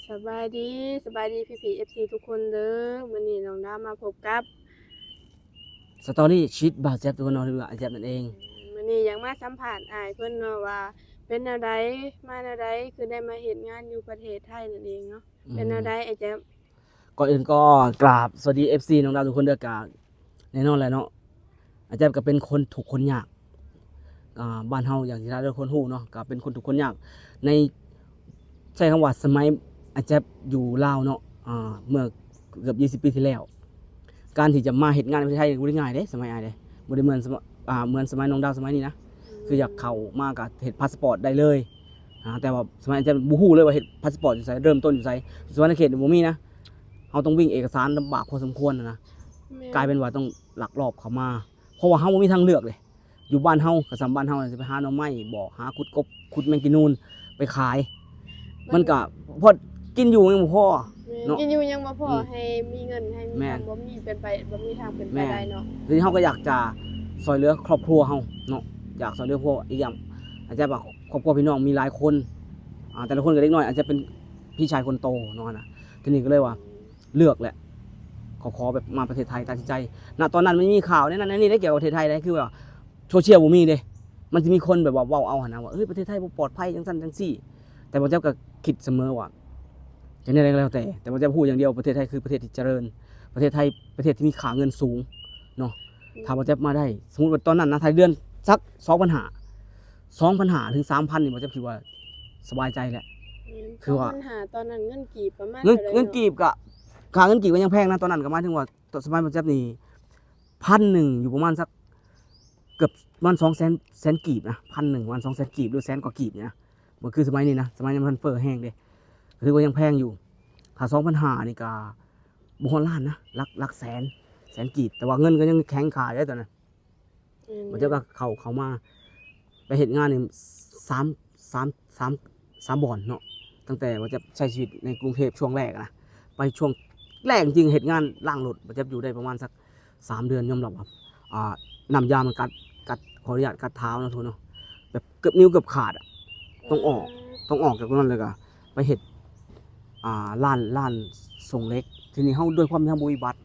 ສະບາຍດີ ສະບາຍດີພີ່ໆ ເອັຟຊີ ທຸກຄົນເດີ. ມື້ນີ້ນ້ອງດາວມາພົບກັບ ສະຕໍຣີຊີວິດບ່າວແຈັບ ທຸກຄົນເນາະ ຫຼືວ່າອ້າຍແຈັບນັ້ນເອງ. ມື້ນີ້ຢາກມາສຳພາດອ້າຍເພິ່ນເນາະວ່າ ເປັນແນວໃດ ມາແນວໃດ ຄືໄດ້ມາເຮັດງານຢູ່ປະເທດໄທນັ້ນເອງເນາະ. ອືມ ເປັນແນວໃດອ້າຍແຈັບ? ກ່ອນອື່ນກໍກາບສະຫວັດດີ ເອັຟຊີ ນ້ອງດາວທຸກຄົນເດີ. ກະແນ່ນອນແຫຼະເນາະ ອາຈານກໍເປັນຄົນທຸກຄົນຍາກ ອ່າ ບ້ານເຮົາຢ່າງທີ່ຫຼາຍໆຄົນຮູ້ເນາະ ກໍເປັນຄົນທຸກຄົນຍາກ ໃນ ໃຊ້ຄຳວ່າສະໄໝອາຈານຢູ່ລາວເນາະ ອ່າ ເມື່ອເກືອບຊາວປີທີ່ແລ້ວ ການທີ່ຈະມາເຮັດງານໃນປະເທດໄທບໍ່ໄດ້ງ່າຍເດ້ ສະໄໝອ້າຍເດ້ ບໍ່ໄດ້ເໝືອນສະໄໝ ອ່າ ເໝືອນສະໄໝນ້ອງດາວສະໄໝນີ້ນະ. ອືມ ຄືຢາກເຂົ້າມາກໍເຮັດພາສປອດໄດ້ເລີຍ ອ່າ ແຕ່ວ່າສະໄໝອາຈານບໍ່ຮູ້ເລີຍວ່າເຮັດພາສປອດຢູ່ໃສ ເລີ່ມຕົ້ນຢູ່ໃສ ຢູ່ສະຫວັນນະເຂດບໍ່ມີນະ ເຮົາຕ້ອງວິ່ງເອກະສານລຳບາກພໍສົມຄວນນະ. ແມ່ນ ກາຍເປັນວ່າຕ້ອງລັກລອບເຂົ້າມາ ເພາະວ່າເຮົາບໍ່ມີທາງເລືອກເດ້. ຢູ່ບ້ານເຮົາກໍສ່ຳບ້ານເຮົາ ຊິໄປຫາໜໍ່ໄມ້ບໍ ຫາຂຸດກົບຂຸດແມງກີນູນໄປຂາຍ ມັນ ມັນກໍພໍກິນຢູ່ຍັງບໍ່ພໍ ແມ່ນ ເນາະ ກິນຢູ່ຍັງບໍ່ພໍ ອືມ ໃຫ້ມີເງິນໃຫ້ມີ ແມ່ນ ຄຳ ບໍ່ມີເປັນໄປ ບໍ່ມີທາງເປັນໄປ ແມ່ນ ໄດ້ເນາະ. ທີນີ້ເຮົາກໍຢາກຈະຊ່ອຍເຫຼືອຄອບຄົວເຮົາເນາະ ຢາກຊ່ອຍເຫຼືອພວກອີກຢ່າງ ອາດຈະວ່າຄອບຄົວພີ່ນ້ອງມີຫຼາຍຄົນ ອ່າ ແຕ່ລະຄົນກໍເດັກນ້ອຍ ອາດຈະເປັນພີ່ຊາຍຄົນໂຕເນາະນະ. ທີນີ້ກໍເລີຍວ່າ ເລືອກແຫຼະ ຂໍ ຂໍແບບມາປະເທດໄທ ຕັດສິນໃຈ ນະຕອນນັ້ນມັນມີຂ່າວແນວນັ້ນແນວນີ້ເດ້ ກ່ຽວກັບປະເທດໄທເດ້ ຄືວ່າໂຊຊຽວບໍ່ມີເດ້ ມັນຊິມີຄົນແບບວ່າເວົ້າເອົາຫັ້ນນະ ວ່າ ເອີຍ ປະເທດໄທບໍ່ປອດໄພ ຈັ່ງຊັ້ນຈັ່ງຊີ້ ແຕ່ບ່າວແຈັບກໍຄິດສະເໝີວ່າ ຈະແນວໃດກໍແລ້ວແຕ່ ແຕ່ບ່າວແຈັບຮູ້ຢ່າງດຽວ ປະເທດໄທຄືປະເທດທີ່ຈະເລີນ ປະເທດໄທປະເທດທີ່ມີຄ່າເງິນສູງເນາະ. ອືມ ຖ້າບ່າວແຈັບມາໄດ້ ສົມມຸດວ່າຕອນນັ້ນນະ ຖ້າເດືອນສັກສອງພັນຫ້າ ສອງພັນຫ້າເຖິງສາມພັນນີ້ ບ່າວແຈັບຄິດວ່າສະບາຍໃຈແຫຼະ. ແມ່ນ ຄືວ່າ ສອງພັນຫ້າ ຕອນນັ້ນເງິນກີບປະມານ ເງິນ ເທົ່າໃດເນາະ? ເງິນກີບກໍ ຄ່າເງິນກີບກໍຍັງແພງນະ ຕອນນັ້ນກໍໝາຍເຖິງວ່າ ຕອນສະໄໝບ່າວແຈັບນີ້ ພັນໜຶ່ງຢູ່ປະມານສັກເກືອບປະມານສອງແສນ ແສນກີບນະ ພັນໜຶ່ງປະມານສອງແສນກີບ ຫຼືແສນກວ່າກີບນີ້ນະ ບໍ່ຄືສະໄໝນີ້ນະ ສະໄໝນີ້ມັນເຟີ້ແຮງເດ້ ກໍຖືວ່າຍັງແພງຢູ່. ຖ້າສອງພັນຫ້ານີ້ກໍບໍ່ຮອດລ້ານນະ ຫຼັກ ຫຼັກແສນ ແສນກີບ ແຕ່ວ່າເງິນກໍຍັງແຂງຄ່າຢູ່ເດ້ຕອນນັ້ນ. ອືມ ບ່າວແຈັບກໍເຂົ້າ ເຂົ້າມາ ໄປເຮັດງານນີ້ສາມ ສາມ ສາມ ສາມບ່ອນເນາະ ຕັ້ງແຕ່ບ່າວແຈັບໃຊ້ຊີວິດໃນກຸງເທບຊ່ວງແລກນະ ໄປຊ່ວງແລກຈິງເຮັດງານລ້າງລົດ ບ່າວແຈັບຢູ່ໄດ້ປະມານສັກສາມເດືອນ ຍອມຮັບວ່າ ອ່າ ນ້ຳຢາມັນກັດ ກັດ ຂໍອະນຸຍາດກັດເທົ້າເນາະ ທຸກຄົນເນາະ ແບບເກືອບ ນິ້ວເກືອບຂາດອະ ຕ້ອງອອກ ອືມ ຕ້ອງອອກຈາກຕົງນັ້ນ ແລ້ວກໍໄປເຮັດ ອ່າ ຮ້ານ ຮ້ານສົ່ງເຫຼັກ. ທີນີ້ເຮົາ ດ້ວຍຄວາມທີ່ເຮົາບໍ່ມີບັດ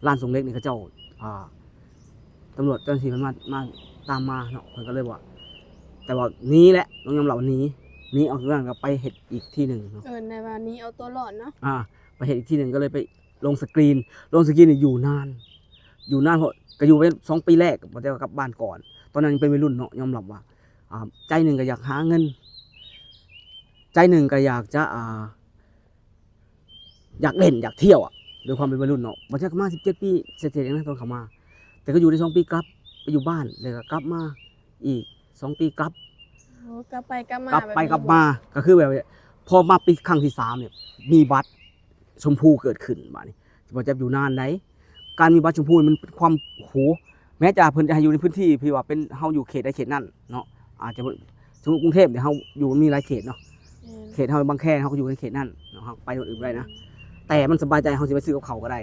ຮ້ານສົ່ງເຫຼັກນີ້ເຂົາເຈົ້າ ອ່າ ຕຳຫຼວດເຈົ້າໜ້າທີ່ເພິ່ນມາ ມາ ຕາມມາເນາະ ເພິ່ນກໍເລີຍວ່າ ແຕ່ວ່າໜີແຫຼະ ຕ້ອງຍອມຮັບວ່າໜີ ໜີອອກຈາກນັ້ນກໍໄປເຮັດອີກທີ່ໜຶ່ງເນາະ ເອີ້ນໄດ້ວ່າໜີເອົາຕົວລອດເນາະ. ອ່າ ໄປເຮັດອີກທີ່ໜຶ່ງ ກໍເລີຍໄປລົງສະກຣີນ ລົງສະກຣີນນີ້ຢູ່ນານ ຢູ່ນານ ເພາະກໍຢູ່ໄປສອງປີແລກ ບໍ່ໄດ້ກັບບ້ານກ່ອນ ຕອນນັ້ນຍັງເປັນໄວລຸ້ນເນາະ ຍອມຮັບວ່າ ອ່າ ໃຈໜຶ່ງກໍຢາກຫາເງິນ ໃຈໜຶ່ງກໍຢາກຈະ ອ່າ ຢາກຫຼິ້ນຢາກທ່ຽວອະ ດ້ວຍຄວາມເປັນໄວລຸ້ນເນາະ ບາດເທື່ອກໍມາສິບເຈັດປີເສດໆເອງນະ ຕອນເຂົ້າມາ ແຕ່ກໍຢູ່ໄດ້ສອງປີ ກັບໄປຢູ່ບ້ານ ແລ້ວກໍກັບມາອີກສອງປີ ກັບ ໂອ້ ກັບໄປກັບມາ ກັບໄປກັບມາ ແບບນີ້ບໍ? ກໍຄືແບບ ພໍມາປີຄັ້ງທີສາມນີ້ ມີບັດຊົມພູເກີດຂຶ້ນ ບາດນີ້ບໍ່ຈັກຢູ່ນານໃດ ການມີບັດຊົມພູມັນເປັນຄວາມ ໂອ້ໂຫ ແມ້ຈະເພິ່ນຈະໃຫ້ຢູ່ໃນພື້ນທີ່ທີ່ວ່າເປັນ ເຮົາຢູ່ເຂດໃດເຂດນັ້ນເນາະ ອາດຈະ ສົມມຸດກຸງເທບນີ້ ເຮົາຢູ່ ມັນມີຫຼາຍເຂດເນາະ ແມ່ນ ເຂດເຮົາບັງແຄ ເຮົາກໍຢູ່ໃນເຂດນັ້ນເນາະ ເຮົາໄປບ່ອນອື່ນບໍ່ໄດ້ນະ ແຕ່ມັນສະບາຍໃຈ ເຮົາຊິໄປຊື້ກັບເຂົ້າກໍໄດ້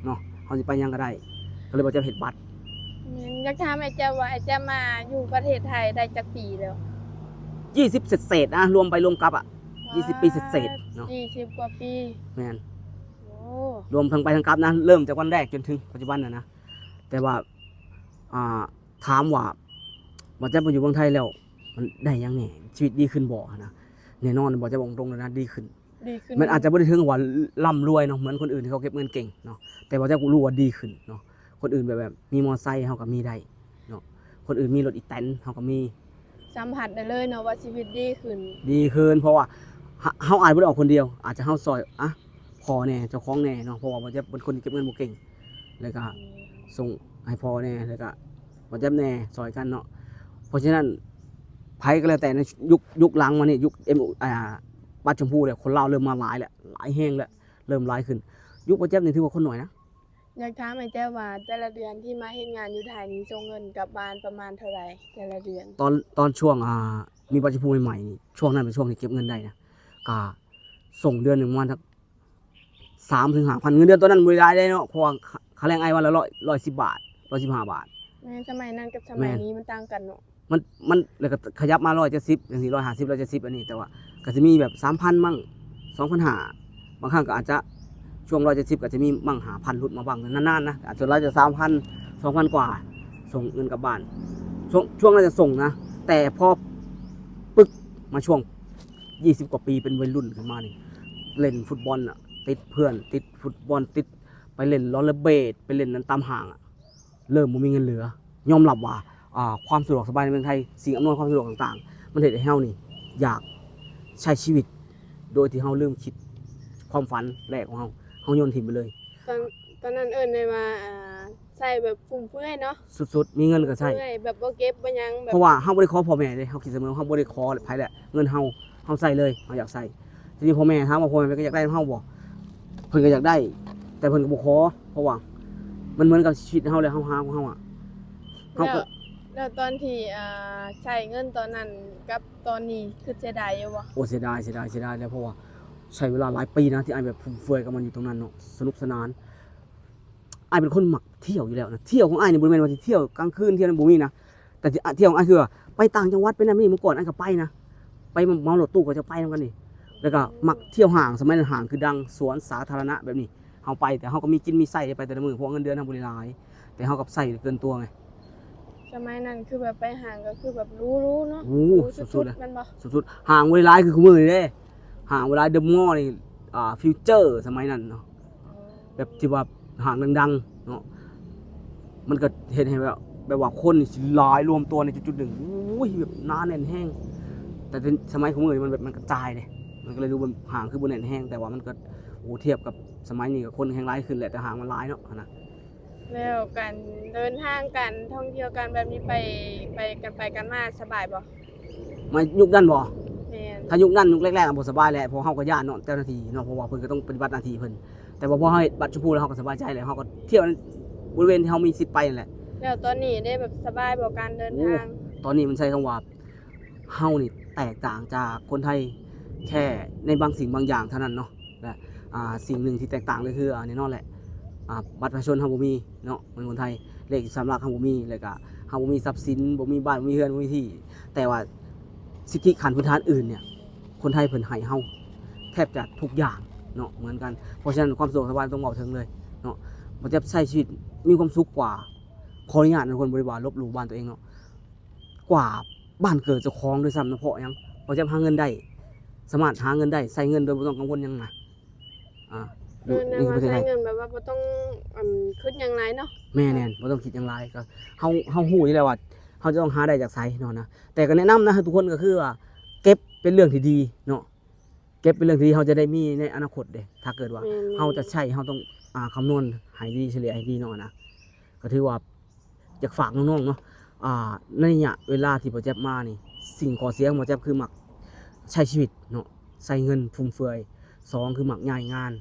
ເນາະ ເຮົາຊິໄປຫຍັງກໍໄດ້ ກໍເລີຍບໍ່ຈະເຮັດບັດ. ແມ່ນ ຢາກຖາມອ້າຍແຈ່ມວ່າ ອ້າຍແຈ່ມມາຢູ່ປະເທດໄທໄດ້ຈັກປີແລ້ວ? ຊາວເສດໆນະ ລວມໄປລວມກັບອະ ຊາວ ຊາວປີເສດໆເນາະ ຊາວກວ່າປີ ແມ່ນ ໂອ້ ລວມທັງໄປທັງກັບນະ ເລີ່ມຈາກວັນແລກຈົນເຖິງປັດຈຸບັນນະນະ ແຕ່ວ່າ ອ່າ ຖາມວ່າ ບໍ່ແຈັບມາຢູ່ເມືອງໄທແລ້ວ ມັນໄດ້ຫຍັງແດ່? ຊີວິດດີຂຶ້ນບໍ່ຫັ້ນນະ? ແນ່ນອນ ບໍ່ແຈັບເວົ້າຕົງໆເລີຍນະ ດີຂຶ້ນ ດີຂຶ້ນ ມັນອາດຈະບໍ່ໄດ້ເຖິງວ່າລ່ຳລວຍເນາະ ເໝືອນຄົນອື່ນທີ່ເຂົາເກັບເງິນເກັ່ງເນາະ ແຕ່ວ່າເຈົ້າກໍຮູ້ວ່າດີຂຶ້ນເນາະ ຄົນອື່ນແບບ ແບບມີມໍໄຊເຮົາກໍມີໄດ້ເນາະ ຄົນອື່ນມີລົດອີແຕນເຮົາກໍມີ ສຳຜັດໄດ້ເລີຍເນາະວ່າຊີວິດດີຂຶ້ນ ດີຂຶ້ນ ເພາະວ່າ ເຮົາ ເຮົາອາດບໍ່ໄດ້ອອກຄົນດຽວ ອາດຈະເຮົາຊ່ອຍ ອະ ພໍ່ແດ່ ເຈົ້າຂອງແດ່ເນາະ ເພາະວ່າບໍ່ແຈັບເປັນຄົນທີ່ເກັບເງິນບໍ່ເກັ່ງ ແລ້ວກໍ ອືມ ສົ່ງໃຫ້ພໍ່ແດ່ ແລ້ວກໍບໍ່ແຈັບແດ່ ຊ່ອຍກັນເນາະ ເພາະສະນັ້ນ ໃຜກໍແລ້ວແຕ່ໃນຍຸກ ຍຸກຫຼັງມານີ້ ຍຸກເອັມ ອ່າ ບັດຊົມພູແລ້ວ ຄົນລາວເລີ່ມມາຫຼາຍແລ້ວ ຫຼາຍແຮງແລ້ວ ເລີ່ມຫຼາຍຂຶ້ນ ຍຸກບໍ່ແຈັບນີ້ຖືວ່າຄົນໜ້ອຍນະ. ຢາກຖາມອ້າຍແຈ່ມວ່າ ແຕ່ລະເດືອນທີ່ມາເຮັດງານຢູ່ໄທນີ້ ສົ່ງເງິນກັບບ້ານປະມານເທົ່າໃດແຕ່ລະເດືອນ? ຕອນ ຕອນຊ່ວງ ອ່າ ມີບັດຊົມພູໃໝ່ໆນີ້ ຊ່ວງນັ້ນເປັນຊ່ວງທີ່ເກັບເງິນໄດ້ນະ ກະສົ່ງເດືອນໜຶ່ງປະມານສັກ ສາມເຖິງຫ້າພັນ ເງິນເດືອນຕອນນັ້ນບໍ່ໄດ້ຫຼາຍເດ້ເນາະ ເພາະວ່າຄ່າແຮງອ້າຍວັນລະຮ້ອຍ ຮ້ອຍສິບບາດ ຮ້ອຍສິບຫ້າບາດ ແມ່ນ ສະໄໝນັ້ນກັບສະໄໝນີ້ມັນຕ່າງກັນເນາະ ມັນ ມັນ ແລ້ວກໍຂະຫຍັບມາຮ້ອຍເຈັດສິບຈັ່ງຊີ້ ຮ້ອຍຫ້າສິບ ຮ້ອຍເຈັດສິບ ອັນນີ້ ແຕ່ວ່າກໍຊິມີແບບສາມພັນມັ້ງ ສອງພັນຫ້າ ບາງຄັ້ງກໍອາດຈະ ຊ່ວງຮ້ອຍເຈັດສິບກໍຈະມີໝັ້ງຫ້າພັນຫຼຸດມາບ້າງ ນານໆນະ ອາດຈະຫຼາຍຈະສາມພັນ ສອງພັນກວ່າ ສົ່ງເງິນກັບບ້ານ ຊ່ວງ ຊ່ວງນັ້ນຈະສົ່ງນະ. ແຕ່ພໍປຶກມາຊ່ວງ ຊາວກວ່າປີ ເປັນໄວລຸ້ນຂຶ້ນມານີ້ ເລ່ນຟຸດບອນນະ ຕິດເພື່ອນ ຕິດຟຸດບອນ ຕິດ ໄປເລ່ນລອລເລເບດ ໄປເລ່ນນັ້ນຕາມຫ້າງອະ ເລີ່ມບໍ່ມີເງິນເຫຼືອ. ຍອມຮັບວ່າ ອ່າ ຄວາມສະດວກສະບາຍໃນເມືອງໄທ ສິ່ງອຳນວຍຄວາມສະດວກຕ່າງໆ ມັນເຮັດໃຫ້ເຮົານີ້ຢາກໃຊ້ຊີວິດໂດຍທີ່ເຮົາລືມຄິດຄວາມຝັນແລກຂອງເຮົາ ເຮົາໂຍນຖິ້ມໄປເລີຍ. ຕອນ ຕອນນັ້ນເອີ້ນໄດ້ວ່າ ອ່າ ໃຊ້ແບບຟຸມເຟືອຍເນາະ ສຸດໆ ມີເງິນກໍໃຊ້ ເຟືອຍ ແບບບໍ່ເກັບບໍ່ຫຍັງ ແບບ ເພາະວ່າເຮົາບໍ່ໄດ້ຂໍພໍ່ແມ່ເດ້ ເຮົາຄິດສະເໝີ ເຮົາບໍ່ໄດ້ຂໍໃຜແຫຼະ ເງິນເຮົາ ເຮົາໃຊ້ເລີຍ ເຮົາຢາກໃຊ້. ທີນີ້ພໍ່ແມ່ ຖາມວ່າພໍ່ແມ່ເພິ່ນກໍຢາກໄດ້ນຳເຮົາບໍ່? ເພິ່ນກໍຢາກໄດ້ ແຕ່ເພິ່ນກໍບໍ່ຂໍ ເພາະວ່າມັນເໝືອນກັບຊີວິດເຮົາແຫຼະ ເຮົາຫາຂອງເຮົາອະ ເຮົາກໍ ແລ້ວ ແລ້ວຕອນທີ່ ອ່າ ໃຊ້ເງິນຕອນນັ້ນກັບຕອນນີ້ ຄິດເສຍດາຍຢູ່ບໍ່? ໂອ້ ເສຍດາຍ ເສຍດາຍ ເສຍດາຍແຫຼະ ເພາະວ່າໃຊ້ເວລາຫຼາຍປີນະ ທີ່ອ້າຍແບບຟຸມເຟືອຍກັບມັນຢູ່ຕົງນັ້ນເນາະ ສະໜຸກສະໜານ. ອ້າຍເປັນຄົນມັກທ່ຽວຢູ່ແລ້ວນະ ທ່ຽວຂອງອ້າຍນີ້ບໍ່ແມ່ນວ່າຊິທ່ຽວກາງຄືນ ທ່ຽວນັ້ນ ບໍ່ມີນະ ແຕ່ທີ່ ທ່ຽວຂອງອ້າຍຄືວ່າໄປຕ່າງຈັງຫວັດ ໄປນັ້ນນີ້ ເມື່ອກ່ອນອ້າຍກໍໄປນະ ໄປເໝົາລົດຕູ້ກໍຈະໄປນຳກັນນີ້. ແລ້ວກໍມັກທ່ຽວຫ້າງ ສະໄໝນັ້ນຫ້າງຄືດັງ ສວນສາທາລະນະແບບນີ້ ເຮົາໄປ ແຕ່ເຮົາກໍມີກິນມີໃຊ້ໄປແຕ່ລະມື້ ເພາະວ່າເງິນເດືອນເຮົາບໍ່ໄດ້ຫຼາຍ ແຕ່ເຮົາກໍໃຊ້ເກີນຕົວໄງ. ສະໄໝນັ້ນຄືແບບໄປຫ້າງກໍຄືແບບຫຼູໆເນາະ ໂອ້ ຫຼູສຸດໆເລີຍ ແມ່ນບໍ່? ສຸດໆ ຫ້າງບໍ່ໄດ້ຫຼາຍຄືຄູ່ມື້ນີ້ເດ້ ຫ້າງບໍ່ໄດ້ຫຼາຍ ເດີມໍນີ້ ອ່າ ຟິວເຈີ ສະໄໝນັ້ນເນາະ ແບບທີ່ວ່າຫ້າງດັງໆເນາະ ມັນກໍເຮັດໃຫ້ແບບ ແບບວ່າຄົນນີ້ຊິຫຼາຍລວມຕົວໃນຈຸດໆໜຶ່ງ ໂອ້ຍ ແບບໜາແໜ້ນແຮງ. ແຕ່ສະໄໝຄູ່ມື້ນີ້ມັນແບບ ມັນກະຈາຍເດ້ ມັນກໍເລີຍດູແບບຫ້າງຄືບໍ່ແໜ້ນແຮງ ແຕ່ວ່າມັນກໍ ໂອ້ ທຽບກັບສະໄໝນີ້ກໍຄົນແຮງຫຼາຍຂຶ້ນແຫຼະ ແຕ່ຫ້າງມັນຫຼາຍເນາະຫັ້ນນະ. ແລ້ວການເດີນທາງ ການທ່ອງທ່ຽວ ການແບບນີ້ ໄປ ໄປກັນໄປກັນມາສະບາຍບໍ່? ມາຍຸກນັ້ນບໍ່? ແມ່ນ ຖ້າຍຸກນັ້ນ ຍຸກແລກໆ ບໍ່ສະບາຍແຫຼະ ເພາະເຮົາກໍຢ້ານເນາະ ເຈົ້າໜ້າທີ່ເນາະ ເພາະວ່າເພິ່ນກໍຕ້ອງປະຕິບັດໜ້າທີ່ເພິ່ນ ແຕ່ວ່າພໍເຮົາເຮັດບັດຊົມພູແລ້ວ ເຮົາກໍສະບາຍໃຈແລ້ວ ເຮົາກໍທ່ຽວໃນບໍລິເວນທີ່ເຮົາມີສິດໄປນັ້ນແຫຼະ. ແລ້ວຕອນນີ້ເດ້ ແບບສະບາຍບໍ່ ການເດີນທາງ? ໂອ້ ຕອນນີ້ມັນໃຊ້ຄຳວ່າ ເຮົານີ້ແຕກຕ່າງຈາກຄົນໄທແຄ່ໃນບາງສິ່ງບາງຢ່າງເທົ່ານັ້ນເນາະ ແລະ ອ່າ ສິ່ງໜຶ່ງທີ່ແຕກຕ່າງເລີຍຄື ອ່າ ແນ່ນອນແຫຼະ ອ່າ ບັດປະຊາຊົນເຮົາບໍ່ມີເນາະ ເໝືອນຄົນໄທ ເລກສິບສາມຫຼັກເຮົາບໍ່ມີ ແລ້ວກະເຮົາບໍ່ມີຊັບສິນ ບໍ່ມີບ້ານ ບໍ່ມີເຮືອນ ບໍ່ມີທີ່ ແຕ່ວ່າສິດທິຂັ້ນພື້ນຖານອື່ນເນີ້ຍ ຄົນໄທເພິ່ນໃຫ້ເຮົາແທບຈະທຸກຢ່າງເນາະ ເໝືອນກັນ. ເພາະສະນັ້ນຄວາມສະດວກສະບາຍຕ້ອງເວົ້າເຖິງເລີຍເນາະ ບໍ່ແຈັບໃຊ້ຊີວິດມີຄວາມສຸກກວ່າ ຂໍອະນຸຍາດນະ ທຸກຄົນ ບໍ່ໄດ້ວ່າລົບຫຼູ່ບ້ານຕົວເອງເນາະ ກວ່າບ້ານເກີດເຈົ້າຂອງດ້ວຍຊ້ຳນະ. ເພາະຫຍັງ? ເພາະຈະຫາເງິນໄດ້ ສາມາດຫາເງິນໄດ້ ໃຊ້ເງິນໂດຍບໍ່ຕ້ອງກັງວົນຫຍັງນະ. ອ່າ ເອີ ໃນປະເທດໄທ ໃຊ້ເງິນແບບວ່າບໍ່ຕ້ອງ ອັນ ຄິດຫຍັງຫຼາຍເນາະ. ແມ່ນໆ ບໍ່ຕ້ອງຄິດຫຍັງຫຼາຍ ກໍເຮົາ ເຮົາຮູ້ຢູ່ແລ້ວວ່າເຮົາຈະຕ້ອງຫາໄດ້ຈາກໃສເນາະນະ. ແຕ່ກໍແນະນຳນະ ໃຫ້ທຸກຄົນກໍຄືວ່າເກັບເປັນເລື່ອງທີ່ດີເນາະ. ເກັບເປັນເລື່ອງທີ່ເຮົາຈະໄດ້ມີໃນອະນາຄົດເດ້. ຖ້າເກີດວ່າ ແມ່ນໆ ເຮົາຈະໃຊ້ ເຮົາຕ້ອງ ອ່າ ຄຳນວນໃຫ້ດີ ສະເລ່ຍໃຫ້ດີເນາະນະ. ກໍຖືວ່າຢາກຝາກນ້ອງໆເນາະ ອ່າ ໃນໄລຍະເວລາທີ່ບໍ່ແຈັບມານີ້ ສິ່ງຂໍ້ເສຍຂອງບໍ່ແຈັບຄືມັກໃຊ້ຊີວິດເນາະ ໃຊ້ເງິນຟຸມເຟືອຍ. ສອງ ຄືມັກຍ້າຍງານ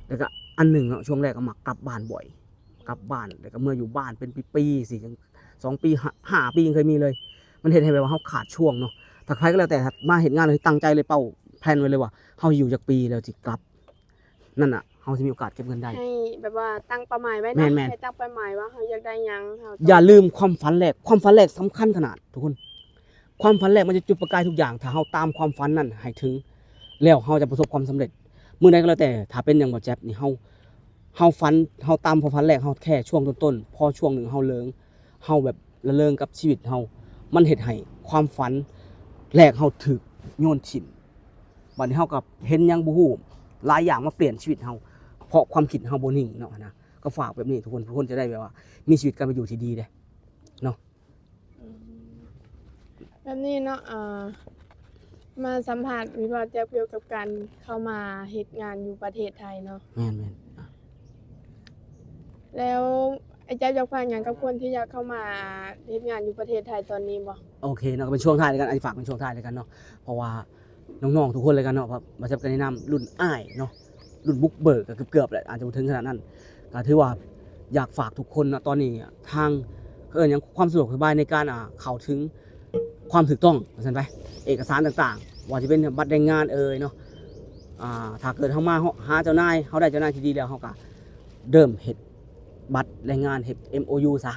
ແລ້ວກໍອັນໜຶ່ງເນາະ ຊ່ວງແລກກໍມັກກັບບ້ານບ່ອຍ ກັບບ້ານ ແລ້ວກໍເມືອຢູ່ບ້ານເປັນປີໆ ຊິ ສອງປີ ຫ້າ ຫ້າປີຍັງເຄີຍມີເລີຍ. ມັນເຮັດໃຫ້ແບບວ່າເຮົາຂາດຊ່ວງເນາະ. ຖ້າໃຜກໍແລ້ວແຕ່ມາເຮັດງານ ຕັ້ງໃຈເລີຍ ເປົ້າແພນໄວ້ເລີຍວ່າເຮົາຢູ່ຈັກປີແລ້ວຊິກັບ ນັ້ນນະ ເຮົາຊິມີໂອກາດເກັບເງິນໄດ້. ໃຫ້ແບບວ່າຕັ້ງເປົ້າໝາຍໄວ້ນະ. ແມ່ນໆ ໃຫ້ຕັ້ງເປົ້າໝາຍວ່າເຮົາຢາກໄດ້ຫຍັງ ເຮົາຕ້ອງ ຢ່າລືມຄວາມຝັນແລກ. ຄວາມຝັນແລກສຳຄັນຂະໜາດ ທຸກຄົນ. ຄວາມຝັນແລກມັນຈະຈຸດປະກາຍທຸກຢ່າງ. ຖ້າເຮົາຕາມຄວາມຝັນນັ້ນໃຫ້ເຖິງ ແລ້ວເຮົາຈະປະສົບຄວາມສຳເລັດ. ມື້ໃດກໍແລ້ວແຕ່ ຖ້າເປັນຫຍັງບໍ່ແຈັບນີ້ ເຮົາ ເຮົາຝັນ ເຮົາຕາມຄວາມຝັນແລກເຮົາແຄ່ຊ່ວງຕົ້ນໆ ພໍຊ່ວງໜຶ່ງເຮົາເລີງ ເຮົາແບບລະເລີງກັບຊີວິດເຮົາ ມັນເຮັດໃຫ້ຄວາມຝັນແລກເຮົາຖືກໂຍນຖິ້ມ. ບັດນີ້ເຮົາກໍເຫັນຫຍັງບໍ່ຮູ້ ຫຼາຍຢ່າງມາປ່ຽນຊີວິດເຮົາ ເພາະຄວາມຄິດເຮົາບໍ່ນິ່ງເນາະນະ. ກໍຝາກແບບນີ້ ທຸກຄົນ ທຸກຄົນຈະໄດ້ແບບວ່າມີຊີວິດການເປັນຢູ່ທີ່ດີເດ້ເນາະ. ອືມ ແບບນີ້ເນາະ ອ່າ ມາສຳພາດວິພາກກ່ຽວກັບການເຂົ້າມາເຮັດງານຢູ່ປະເທດໄທເນາະ. ແມ່ນໆ ແລ້ວອ້າຍແຈັບຢາກຝາກຫຍັງກັບຄົນທີ່ຢາກເຂົ້າມາເຮັດງານຢູ່ປະເທດໄທຕອນນີ້ບໍ່? ໂອເຄເນາະ ກໍເປັນຊ່ວງທ້າຍແລ້ວກັນ ອ້າຍຝາກເປັນຊ່ວງທ້າຍແລ້ວກັນເນາະ ເພາະວ່ານ້ອງໆທຸກຄົນແລ້ວກັນເນາະ ວ່າ ວ່າຈະເປັນແນະນຳລຸ້ນອ້າຍເນາະ ລຸ້ນບຸກເບີກ ກໍເກືອບໆແຫຼະ ອາດຈະບໍ່ເຖິງຂະໜາດນັ້ນ. ກໍຖືວ່າຢາກຝາກທຸກຄົນເນາະ ຕອນນີ້ທາງ ເອີ້ນຫຍັງ ຄວາມສະດວກສະບາຍໃນການ ອ່າ ເຂົ້າເຖິງຄວາມຖືກຕ້ອງວ່າຊັ້ນໄປ ເອກະສານຕ່າງໆ ວ່າຈະເປັນບັດແຮງງານເອີຍເນາະ. ອ່າ ຖ້າເກີດເຮົາມາຫາເຈົ້ານາຍ ເຮົາໄດ້ເຈົ້ານາຍທີ່ດີແລ້ວ ເຮົາກໍເລີ່ມເຮັດບັດແຮງງານ ເຮັດເອັມໂອຢູຊະ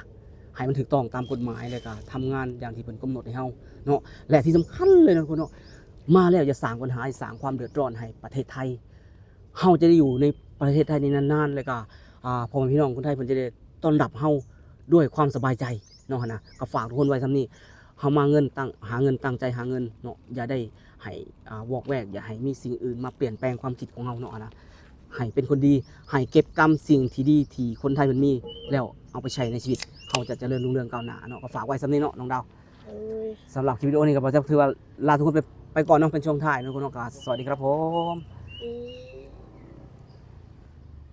ໃຫ້ມັນຖືກຕ້ອງຕາມກົດໝາຍ ແລ້ວກໍທຳງານຢ່າງທີ່ເພິ່ນກຳນົດໃຫ້ເຮົາເນາະ. ແລະທີ່ສຳຄັນເລີຍເນາະ ທຸກຄົນເນາະ ມາແລ້ວຢ່າສ້າງບັນຫາ ສ້າງຄວາມເດືອດຮ້ອນໃຫ້ປະເທດໄທ. ເຮົາຈະໄດ້ຢູ່ໃນປະເທດໄທນີ້ນານໆ ແລ້ວກໍ ອ່າ ພໍ່ແມ່ພີ່ນ້ອງຄົນໄທເພິ່ນຈະໄດ້ຕ້ອນຮັບເຮົາດ້ວຍຄວາມສະບາຍໃຈເນາະຫັ້ນນະ. ກໍຝາກທຸກຄົນໄວ້ສ່ຳນີ້. ເຮົາມາເງິນຕັ້ງ ຫາເງິນ ຕັ້ງໃຈຫາເງິນເນາະ, ຢ່າໄດ້ໃຫ້ ອ່າ ວອກແວກ, ຢ່າໃຫ້ມີສິ່ງອື່ນມາປ່ຽນແປງຄວາມຄິດຂອງເຮົາເນາະຫັ້ນນະ. ໃຫ້ເປັນຄົນດີ, ໃຫ້ເກັບກຳສິ່ງທີ່ດີທີ່ຄົນໄທເພິ່ນມີ ແລ້ວເອົາໄປໃຊ້ໃນຊີວິດ, ເຮົາຈະຈະເລີນຮຸ່ງເຮືອງກ້າວໜ້າເນາະ. ກໍຝາກໄວ້ສ່ຳນີ້ເນາະນ້ອງດາວ. ໂດຍ ສຳລັບຄລິບວິດີໂອນີ້ກໍບ່າວຈະຖືວ່າລາທຸກຄົນໄປ ໄປກ່ອນເນາະ, ເປັນຊ່ວງທ້າຍເນາະ. ກໍສະຫວັດດີຄັບຜົມ. ດີ